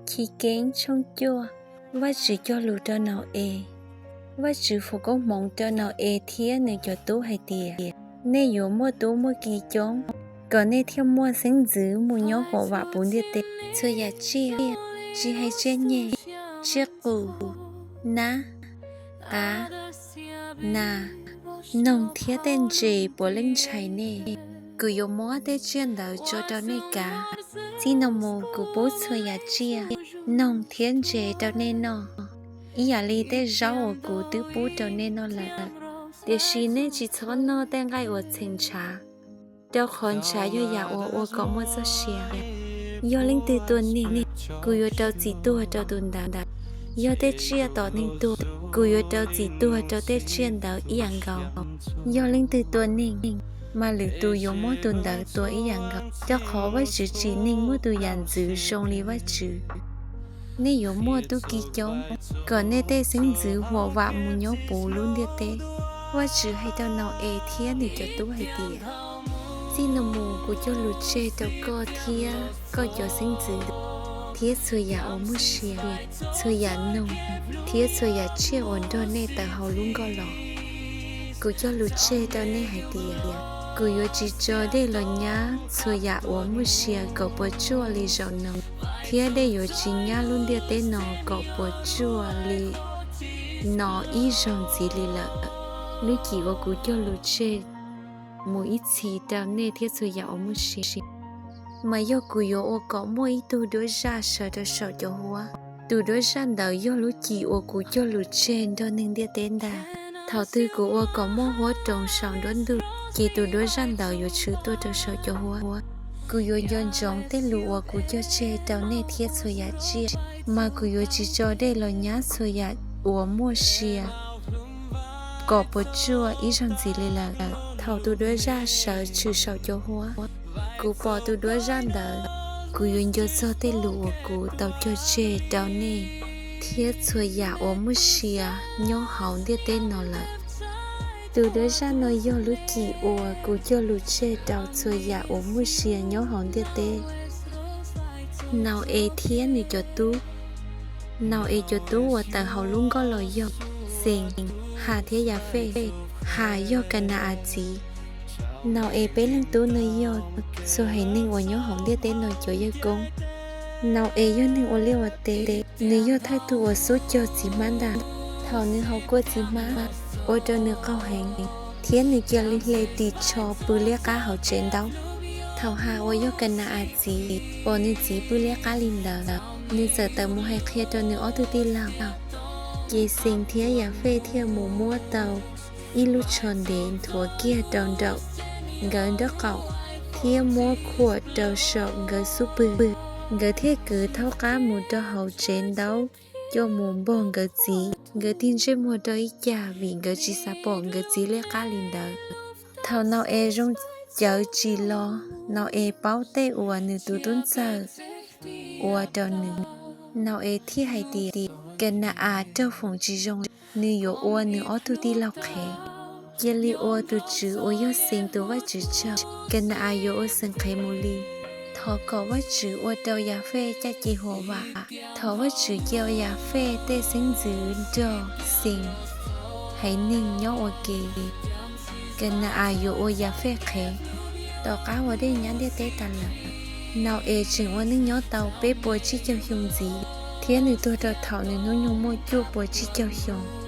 Chiv Keeb tshooj cuaj. Vajtswv cog lus rau Nau-es. Vajtswv foom koob hmoov rau Nau-es thiab nws cov tub hais tias, nej yuav muaj tub muaj ki coob, kom nej thiaj muaj xeeb ntxwv mus nyob huam vam puv ntiaj teb. Txhua yam tsiaj, tsis hais tsiaj nyeg, tsiaj qus, nab, qav, nas, noog thiab tej ntses puav leej ntshai nej. Kuv yuav muab tej tsiaj ntawd tso rau nej kav. Txij no mus kuv pub txhua yam tsiaj, noog thiab ntses rau nej noj, ib yam li tej zaub uas kuv twb pub rau nej noj lawm. Tiam sis nej tsis txhob noj tej nqaij uas txheem ntshav, rau qhov ntshav yog yam uas ua kom muaj txoj sia. Yog leej twg tua neeg, kuv yuav rau txim tuag rau tus ntawd. Yog tej tsiaj tom neeg tuag, kuv yuav rau txim tuag rau tej tsiaj ntawd ib yam nkaus. Yog leej twg tua neeg, mas lwm tus yuav muab tus ntawd tua ib yam nkaus, rau qhov Vajtswv tsim neeg muaj tus yam ntxwv zoo li Vajtswv. Nej yuav muaj tub ki coob, kom nej tej xeeb ntxwv huam vam mus nyob puv lub ntiaj teb. Vajtswv hais rau Nau-es thiab nws cov tub hais tias, txij no mus kuv cog lus tseg rau koj thiab koj cov xeeb ntxwv, thiab txhua yam uas muaj sia, txhua yam noog, thiab txhua yam tsiaj uas nrog nej tawm hauv lub nkoj los. Kuv cog lus tseg rau nej hais tias, kuv yuav tsis tso dej los nyab txhua yam uas muaj sia kaum pua tsuaj li zaum no, thiab dej yuav tsis nyab lub ntiaj teb no kaum pua tsuaj li no ib zaug ntxiv li lawm. Lub cim uas kuv cog lus tseg mus ib txhis rau nej thiab txhua yam uas muaj sia, mas yog kuv yuav ua kom muaj ib tug duab zaj sawv rau saum cov huab. Tus duab zaj ntawd yog lub cim uas kuv cog lus tseg nrog neeg ntiaj teb ntag. Thaum twg kuv ua kom muaj huab roos saum nruab ntug, ces tus duab zaj ntawd yuav tshwm tuaj rau saum cov huab. Kuv yuav nco ntsoov tej lus uas kuv cog tseg rau nej thiab txhua yam tsiaj, mas kuv yuav tsis tso dej los nyab txhua yam uas muaj sia kaum pua tsuaj ib zaug ntxiv li lawm. Thaum tus duab zaj sawv tshwm saum cov huab, kuv pom tus duab zaj ntawd, kuv yuav nco txog tej lus uas kuv tau cog tseg rau nej thiab txhua yam uas muaj sia nyob hauv ntiaj teb no lawm. Tus duab zaj no yog lub cim uas kuv cog lus tseg rau txhua yam uas muaj sia nyob hauv ntiaj teb. Nau-es thiab nws cov tub. Nau-es cov tub uas tawm hauv lub nkoj los yog Xees, Has thiab Yafej. Has yog Ka na-as txiv. Nau-es peb leeg tub no yog txhua haiv neeg uas nyob hauv ntiaj teb no cov yawg koob. Nau-es yog neeg ua liaj ua teb, nws yog thawj tug uas xub cog txiv hmab ntag. Thaum nws haus kua txiv hmab, ua rau nws qaug heev, thiab nws cia li hle ris tsho pw liab qab hauv tsev ntaub. Thaum Has uas yog Ka na-as txiv pom nws txiv pw liab qab li ntawd, nws txawm tawm mus hais qhia rau nws ob tug tij laug. Ces Xees thiab Yafej thiaj mus muab tau ib lub tsho ntev nthuav kiag rau nraum nkawd nraub qaum, thiab muab khuam rau saum nkawd xub pwg. Nkawd thiaj kwv thaub qab mus rau hauv tsev ntaub coj mus npog nkawd txiv. Nkawd tig ntsej muag rau ib cag vim nkawd tsis xav pom nkawd txiv liab qab li ntawd. Thaum Nau-es zoo cawv tsim los, Nau-es paub tej uas nws tus tub ntxawg ua rau nws. Nau-es thiaj hais tias, Ka na-as raug foom tsis zoo, nws yuav ua nws ob tug tij laug qhev. Cia li ua tus TSWV uas yog Xees tus Vajtswv tsaug, Ka na-as yuav ua Xees qhev mus li. Thov kom Vajtswv ua rau Yafej caj ces huam vam. Thov Vajtswv cia Yafej tej xeeb ntxwv nrog Xees haiv neeg nyob ua ke. Ka na-as yuav ua Yafej qhev. Tom qab ua dej nyab ntiaj teb tas lawm, Nau-es tseem ua neej nyob tau peb puas tsib caug xyoo ntxiv, thiab nws tuag rau thaum nws hnub nyoog muaj cuaj puas tsib caug xyoo.